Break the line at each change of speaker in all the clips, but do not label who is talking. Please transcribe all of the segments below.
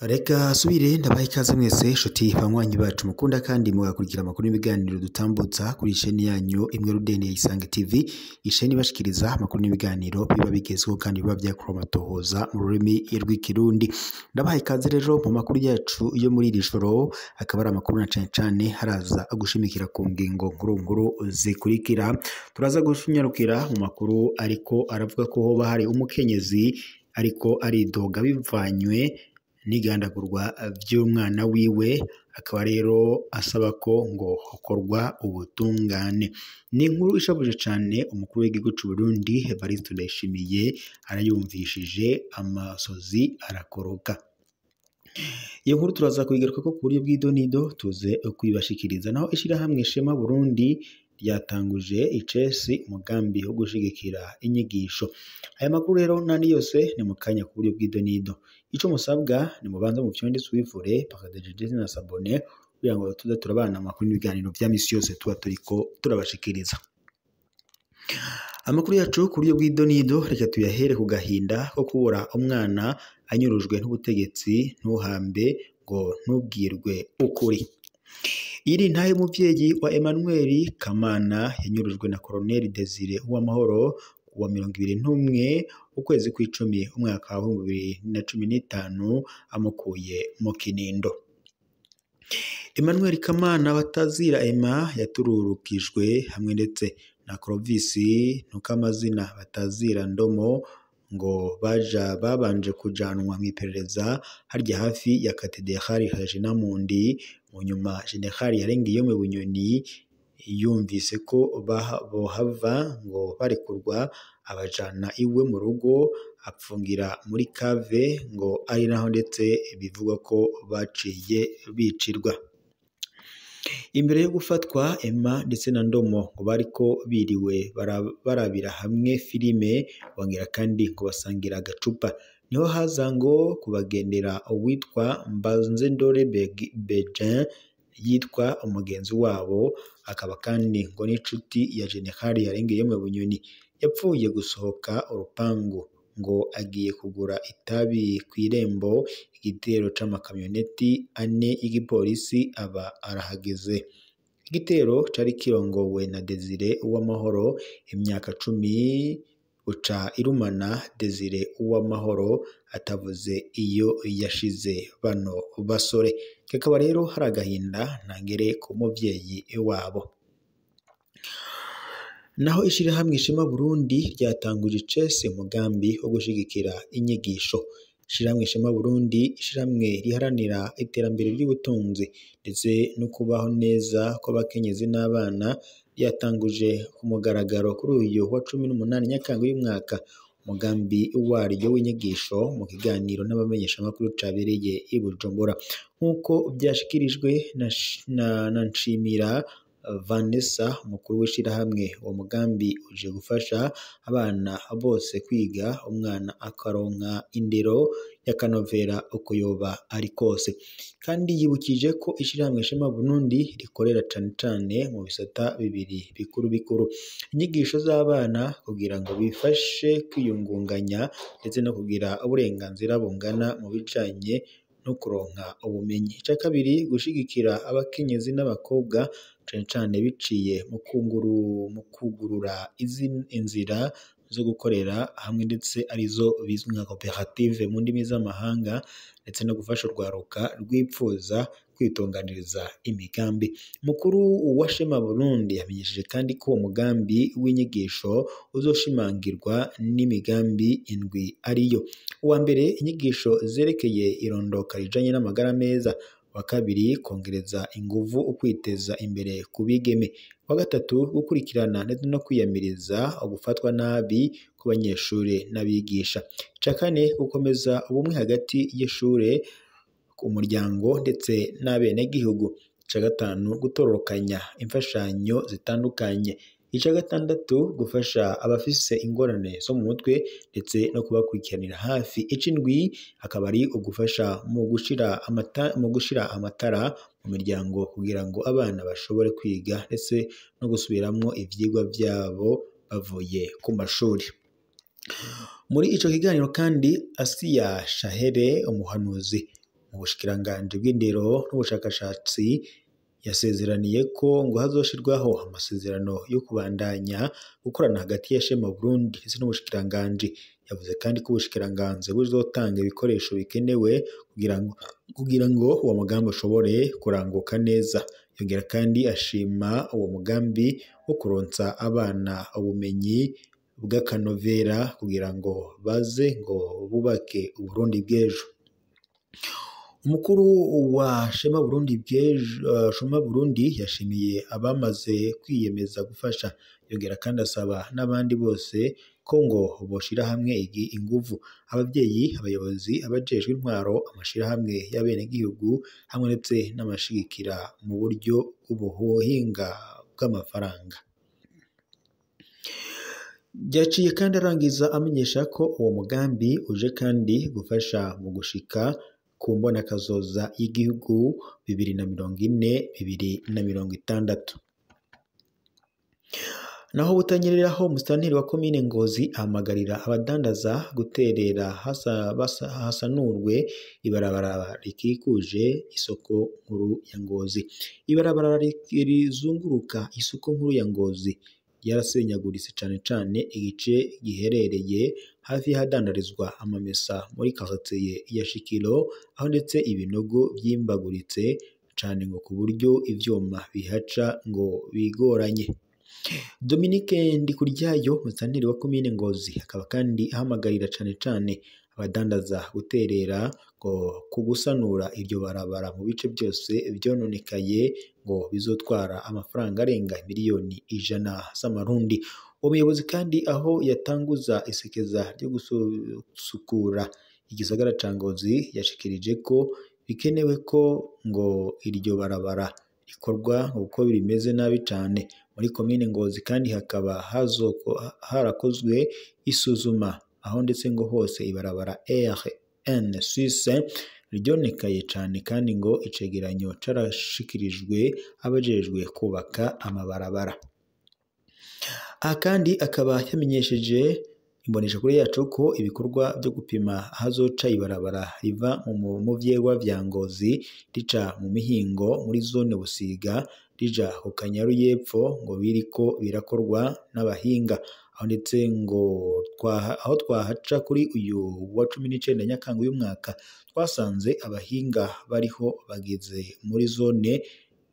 Reka subire ndabaha ikaze mwese nshuti banywanyi bacu mukunda kandi mugakurikira amakuru n'ibiganiro dutambutsa kuri isheni yanyu imwe rudeni ya Isange TV, isheni ibashikiriza amakuru n'ibiganiro biba bigezweho kandi biba vyakorewe amatohoza mu rurimi rw'ikirundi. Ndabaha ikaze rero mu makuru yacu yo muri iri joro, akaba ari amakuru na cane cane haraza gushimikira ku ngingo nkuru nkuru zikurikira. Turaza gushimyarukira mu makuru ariko aravuga ko hoba hari umukenyezi ariko aridoga bivanywe n'igandagurwa vy'umwana wiwe, akaba rero asaba ko ngo hokorwa ubutungane. Ni inkuru ishavuje cane. Umukuru w'igihugu c'u Burundi Evariste Ndayishimiye arayumvishije amasozi arakoroka. Iyo nkuru turaza kuyigarukako ku buryo bw'idonido tuze kuyibashikiriza. Naho ishirahamwe Shema Burundi ryatanguje icesi umugambi wo gushigikira inyigisho. Aya makuru rero n'andi yose ni mu kanya ku buryo bw'idonido. Ico musabwa ni mubanza mufyonde suivre, partager na s'abonner kugira ngo tuze turabana amakuru n'ibiganiro vya misi yose tuba turiko turabashikiriza. Amakuru yacu ku buryo bw'idonido reka tuyahere ku gahinda ko kubura umwana anyurujwe n'ubutegetsi ntuhambe ngo ntubwirwe ukuri. Iri ntahe muvyeyi wa Emmanuel Kamana yanyurujwe na Colonel Desire Uwamahoro kuwa 21 ukwezi kw'icumi umwaka wa 2015 amukuye mu Kinindo. Emmanuel Kamana batazira Emma yatururukijwe hamwe ndetse na Clovis Ntukamazina batazira Ndomo ngo baja babanje kujanwa mw'iperereza harya hafi ya Katedrali Regina Mundi. Mu nyuma General Yarengiyome Bunyoni yumvise ko bohava ngo barekurwa abajana iwe mu rugo apfungira muri kave ngo ari naho ndetse bivugwa ko baciye bicirwa. Imbere yo gufatwa Emma ndetse na Ndomo ngo bariko biriwe barabira hamwe filime, bongera kandi ngo basangira agacupa. Niho haza ngo kubagendera uwitwa Mbanzendore Bejen yitwa umugenzi wabo, akaba kandi ngo n'inshuti ya General Yarengeyome Bunyoni. Yapfuye gusohoka urupangu ngo agiye kugura itabi kw'irembo, igitero c'amakamyoneti ane y'igipolisi aba arahageze. Igitero cari kirongowe na Desire Uwamahoro, imyaka 10 uca irumana Desire Uwamahoro atavuze iyo yashize bano basore. Kakaba rero hari agahinda ntangere ku muvyeyi wabo. Naho ishirahamwe Shema Burundi ryatanguje icese umugambi wo gushigikira inyigisho. Ishirahamwe Shema Burundi, ishirahamwe riharanira iterambere ry'ubutunzi ndetse no kubaho neza kw'abakenyezi n'abana, ryatanguje ku mugaragaro kuri uyu wa 18 Nyakanga y'umwaka umugambi waryo w'inyigisho mu kiganiro n'abamenyeshamakuru cabereye i Bujumbura. Nk'uko vyashikirijwe na Nshimira Vanessa, umukuru w'ishirahamwe, uwo mugambi uje gufasha abana bose kwiga, umwana akaronka indero y'akanovera uko yoba ari kose. Kandi yibukije ko ishirahamwe Shema Burundi rikorera cane cane mu bisata bibiri bikuru bikuru: inyigisho z'abana kugira ngo bifashe kwiyungunganya ndetse no kugira uburenganzira bungana mu bijanye no kuronka ubumenyi. Ica kabiri, gushigikira abakenyezi n'abakobwa cane cane biciye mu kugurura inzira zo gukorera hamwe ndetse arizo bizwi nka koperative mu ndimi z'amahanga, ndetse no gufasha urwaruka rwipfuza kwitunganiriza imigambi. Mukuru wa Shema Burundi yamenyesheje kandi ko uwo mugambi w'inyigisho uzoshimangirwa n'imigambi indwi ariyo: uwa mbere, inyigisho zerekeye irondoka rijanye n'amagara meza; wa kabiri, kongereza inguvu ukwiteza imbere ku bigeme; wa gatatu, gukurikirana ndetse no kwiyamiriza ugufatwa nabi kw'abanyeshure n'abigisha; ica kane, gukomeza ubumwe hagati y'ishure, umuryango ndetse n'abenegihugu; ica gatanu, gutororokanya imfashanyo zitandukanye; ica gatandatu, gufasha abafise ingorane zo mu mutwe ndetse no kubakurikiranira hafi; ic'indwi akaba ari ugufasha mu gushira amatara mu mu miryango kugira ngo abana bashobore kwiga ndetse no gusubiramwo ivyigwa vyabo bavuye ku mashuri. Muri ico kiganiro kandi Asiya Shahere, umuhanuzi mu bushikiranganji bw'indero n'ubushakashatsi, yasezeraniye ko ngo hazoshirwaho amasezerano yo kubandanya gukorana hagati ya Shema Burundi ndetse n'ubushikiranganji. Yavuze kandi ko ubushikiranganji buzotanga ibikoresho bikenewe kugira ngo uwo mugambi ushobore kuranguka neza. Yongera kandi ashima uwo mugambi wo kuronsa abana ubumenyi bw'akanovera kugira ngo baze ngo bubake Uburundi bw'ejo. Umukuru wa Shema Burundi bw'ejo, Shema Burundi yashimiye abamaze kwiyemeza gufasha, yongera kandi asaba n'abandi bose ko ngo boshira hamwe inguvu, abavyeyi, abayobozi, abajejwe intwaro, amashirahamwe y'abenegihugu hamwe ndetse n'amashigikira mu buryo bw'ubuhinga bw'amafaranga. Yaciye kandi arangiza amenyesha ko uwo mugambi uje kandi gufasha mu gushika ku mbonakazoza y'igihugu 2040 2060. Naho butanyereraho, musitanteri wa komine Ngozi ahamagarira abadandaza guterera hasanurwe ibarabara rikikuje isoko nkuru ya Ngozi. Ibarabara rizunguruka isoko nkuru ya Ngozi ryarasenyaguritse cane cane igice giherereye hafi y'ahadandarizwa amamesa muri quartier ya Shikiro, aho ndetse ibinogo vyimbaguritse cane ngo ku buryo ivyuma bihaca ngo bigoranye. Dominique Ndikuryayo, musitanteri wa komine Ngozi, akaba kandi ahamagarira cane cane abadandaza guterera ngo ku gusanura iryo barabara mu bice byose vyononekaye ngo bizotwara amafaranga arenga 100 miliyoni z'amarundi. Uwo muyobozi kandi aho yatanguza isekeza ryo gusukura igisagara ca Ngozi, yashikirije ko bikenewe ko ngo iryo barabara rikorwa kuko bimeze nabi cane. Muri komine Ngozi kandi hakaba harakozwe isuzuma, aho ndetse ngo hose ibarabara RN6 ryonekaye cane, kandi ngo icegeranyo carashikirijwe abajejwe kubaka amabarabara. Aha kandi akaba yamenyesheje imboneshakure yacu ko ibikorwa vyo gupima ahazoca ibarabara riva mu vyegwa vya Ngozi rica mu Mihingo muri zone Busiga rija ku Kanyaru y'epfo ngo biriko birakorwa n'abahinga, aho ndetse ngo aho twahaca kuri uyu wa 19 Nyakanga uyu mwaka, twasanze abahinga bariho bageze muri zone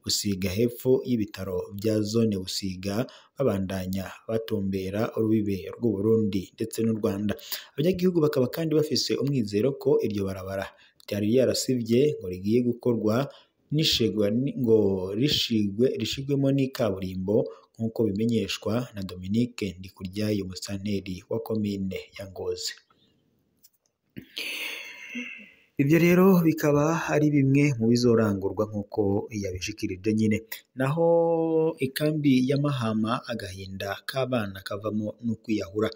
Busiga hepfo y'ibitaro vya zone Busiga, babandanya batumbera urubibe rw'Uburundi ndetse n'u Rwanda. Abanyagihugu bakaba kandi bafise umwizero ko iryo barabara ryari ryarasivye ngo rigiye gukorwa nishegwa ngo rishigwemo n'ikaburimbo, nk'uko bimenyeshwa na Dominique Ndikuryayo, musitanteri wa komine ya Ngozi. Ibyo rero bikaba ari bimwe mu bizorangurwa nk'uko yabishikirije nyine. Naho ikambi ya Mahama, agahinda k'abana kavamo no kwiyahura.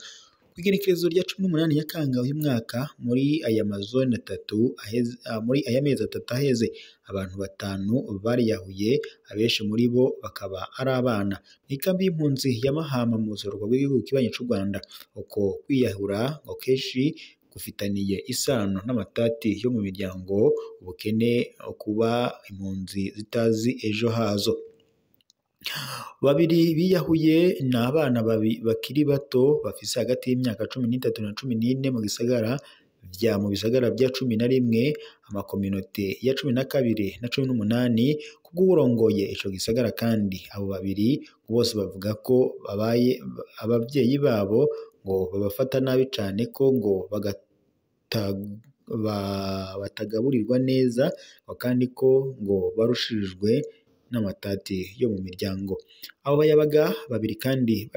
Kw'igenekerezo rya 18 Nyakanga uyu mwaka, muri aya mazone atatu aheze, muri aya mezi atatu aheze, abantu batanu bariyahuye, abenshi muri bo bakaba ari abana. Mw'ikambi y'impunzi ya Mahama mu buseruko bw'igihugu kibanyi c'u Rwanda, uko kwiyahura ngo kenshi gufitaniye isano n'amatati yo mu miryango, ubukene, kuba impunzi zitazi ejo hazo. Babiri biyahuye ni abana bakiri bato bafise hagati y'imyaka 13 na 14 mu gisagara vya mu bisagara vya 11, amakominote ya 12 na 18, kubw'uwurongoye ico gisagara. Kandi abo babiri bose bavuga ko babaye abavyeyi babo ngo babafata nabi cane, ko ngo batagaburirwa neza, kandi ko ngo barushirijwe n'amatati yo mu miryango. Abo bayabaga babiri kandi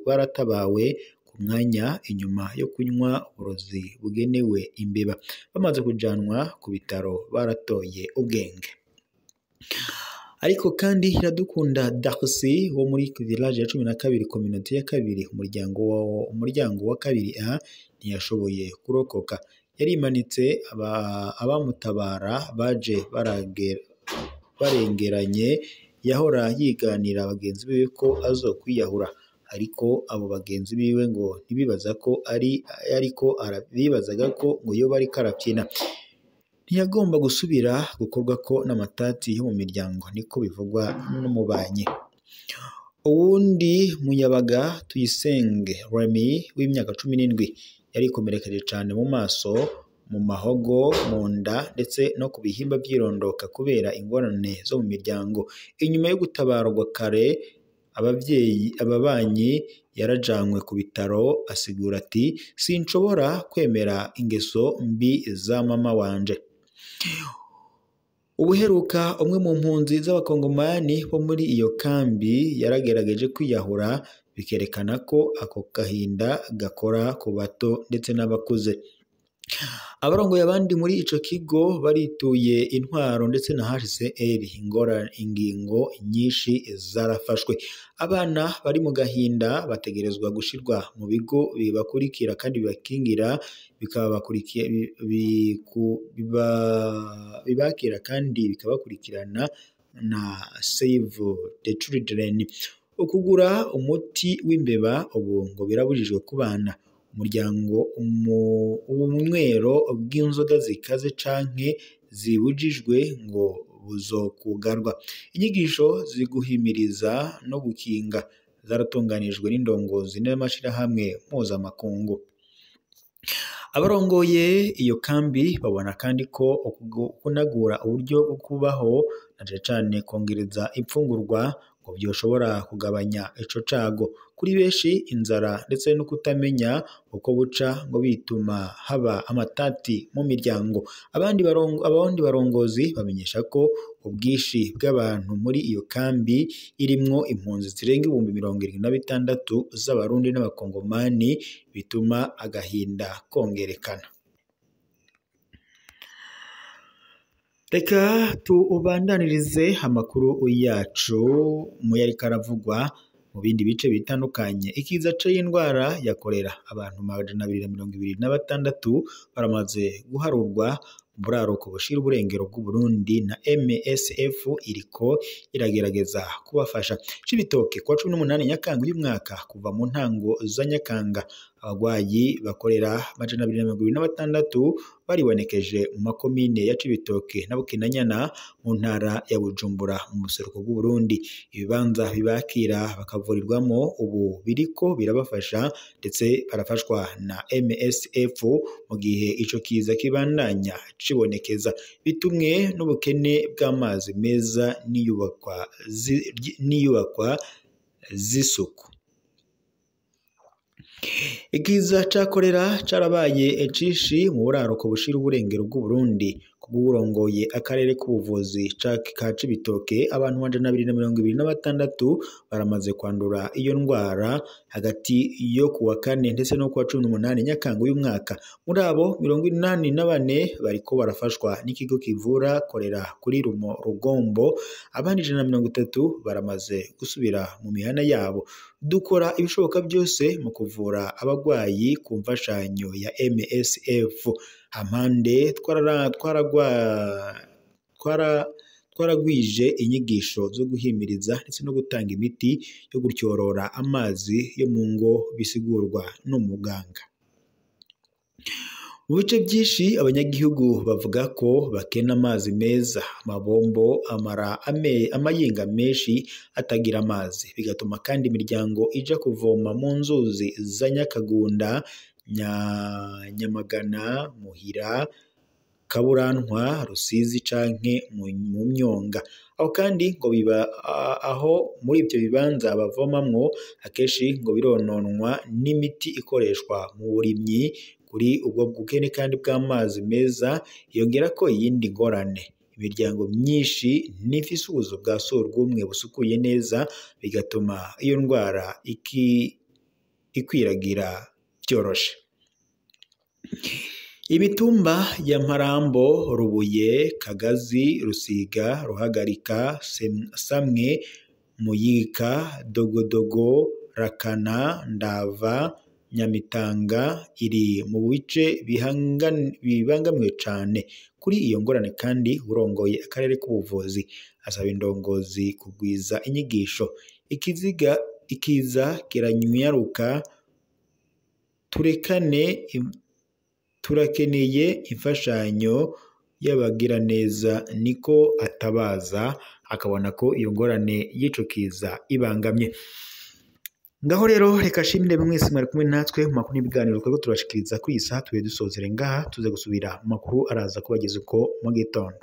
baratabawe ku mwanya inyuma yo kunywa uburozi bugenewe imbeba. Bamaze kujanwa ku bitaro baratoye ubwenge. Ariko kandi Iradukunda Darcy wo muri village ya 12, communauté ya kabiri, umuryango wa kabiri A, ntiyashoboye kurokoka, yarimanitse. Abamutabara baje barengeranye yahora yiganira bagenzi biwe ko azokwiyahura, ariko abo bagenzi biwe ngo ntibibaza ko ari ariko bibazaga ko ngo yoba ariko arabyina. Ntiyagomba gusubira gukorwako n'amatati yo mu miryango, niko bivugwa n'umubanyi. Uwundi muyabaga Tuyisenge Remy w'imyaka 17 yarikomerekeje cane mu maso, mu mahogo, mu nda ndetse no ku bihimba vy'irondoka kubera ingorane zo mu miryango. Inyuma yo gutabarwa kare ababanyi yarajanywe ku bitaro, asigura ati: "Sinshobora kwemera ingeso mbi za mama wanje." Ubuheruka umwe mu mpunzi z'abakongomani bo muri iyo kambi yaragerageje kwiyahura, bikerekana ko ako gahinda gakora ku bato ndetse n'abakuze. Abarongoye abandi muri ico kigo barituye intwaro ndetse na HCR, ingingo nyinshi zarafashwe. Abana bari mu gahinda bategerezwa gushirwa mu bigo bibakurikira kandi bibakingira, bibakira kandi bikabakurikirana na Save the Children. Ukugura umuti w'imbeba ubu ngo birabujijwe ku bana. Umuryango ubunywero bw'inzoga zikaze canke zibujijwe ngo buzokugarwa. Inyigisho ziguhimiriza no gukinga zaratunganijwe n'indongozi n'amashirahamwe mpuzamakungu. Abarongoye iyo kambi babona kandi ko kunagura uburyo bwo kubaho na cane cane kongereza imfungurwa ngo vyoshobora kugabanya ico cago. Kuri benshi inzara ndetse no kutamenya uko buca ngo bituma haba amatati mu miryango. Abandi barongozi bamenyesha ko ubwinshi bw'abantu muri iyo kambi irimwo impunzi zirenga 76,000 z'abarundi n'abakongomani bituma agahinda kongerekana. Reka tubandanirize amakuru yacu mu yariko aravugwa mu bindi bice bitandukanye. Ikiza c'indwara ya kolera, abantu 226 baramaze guharurwa mu buraruko bushira uburengero bw'Uburundi na MSF iriko iragerageza kubafasha. Cibitoke kuwa 18 Nyakanga uyu mwaka, kuva mu ntango za Nyakanga abagwayi bakorera 226 baribonekeje mu makomine ya Cibitoke na Bukinanyana mu ntara ya Bujumbura mu buseruko bw'Uburundi. Ibibanza bibakira bakavurirwamo ubu biriko birabafasha ndetse barafashwa na MSF mu gihe ico kiza kibandanya cibonekeza, bitumwe n'ubukene bw'amazi meza n'iyubakwa z'isuku. Ikiza ca kolera carabaye cinshi mu buraruko bushira uburengero bw'Uburundi. Kubw'uwurongoye akarere k'ubuvuzi ka Cibitoke, abantu 226 baramaze kwandura iyo ndwara hagati yo kuwa kane ndetse no kuwa 18 Nyakanga uyu mwaka. Muri abo 84 bariko barafashwa n'ikigo kivura kolera kuri Rugombo, abandi 130 baramaze gusubira mu mihana yabo. Dukora ibishoboka byose mu kuvura abagwayi ku mfashanyo ya MSF. Hampande twaragwije inyigisho zo guhimiriza ndetse no gutanga imiti yo gutyorora amazi yo mu ngo bisigurwa n'umuganga. Mu bice byinshi abanyagihugu bavuga ko bakena amazi meza, amabombo amara amayinga menshi atagira amazi, bigatuma kandi imiryango ija kuvoma mu nzuzi za Nyakagunda, Nyamagana, Muhira, Kaburantwa, Rusizi canke mu Myonga. Aho kandi ngo biba aho muri ibyo bibanza bavomamwo akenshi ngo birononwa n'imiti ikoreshwa mu burimyi. Kuri ubwo bukene kandi bw'amazi meza yongera ko iyindi ngorane, imiryango myinshi ntifise ubuzu bwa surwumwe busukuye neza, bigatuma iyo ndwara ikwiragira vyoroshe. Imitumba ya Mparambo, Rubuye, Kagazi, Rusiga, Ruhagarika, Samwe, Muyika, Dogodogo, Rakana, Ndava, Nyamitanga iri mu bice bibangamiwe cane kuri iyo ngorane, kandi urongoye akarere k'ubuvuzi asaba indongozi kugwiza inyigisho. Ikiziga ikiza kiranyaruka, turekane turakeneye imfashanyo y'abagiraneza, niko atabaza, akabona ko iyo ngorane y'ico kiza ibangamye. Ngaho rero reka shimire mwese mwari kumwe natwe mu makuru n'ibiganiro twebwe turabashikiriza kuri iyi saha. Tuye dusozere ngaha, tuze gusubira mu makuru araza kubageza uko mu gitondo.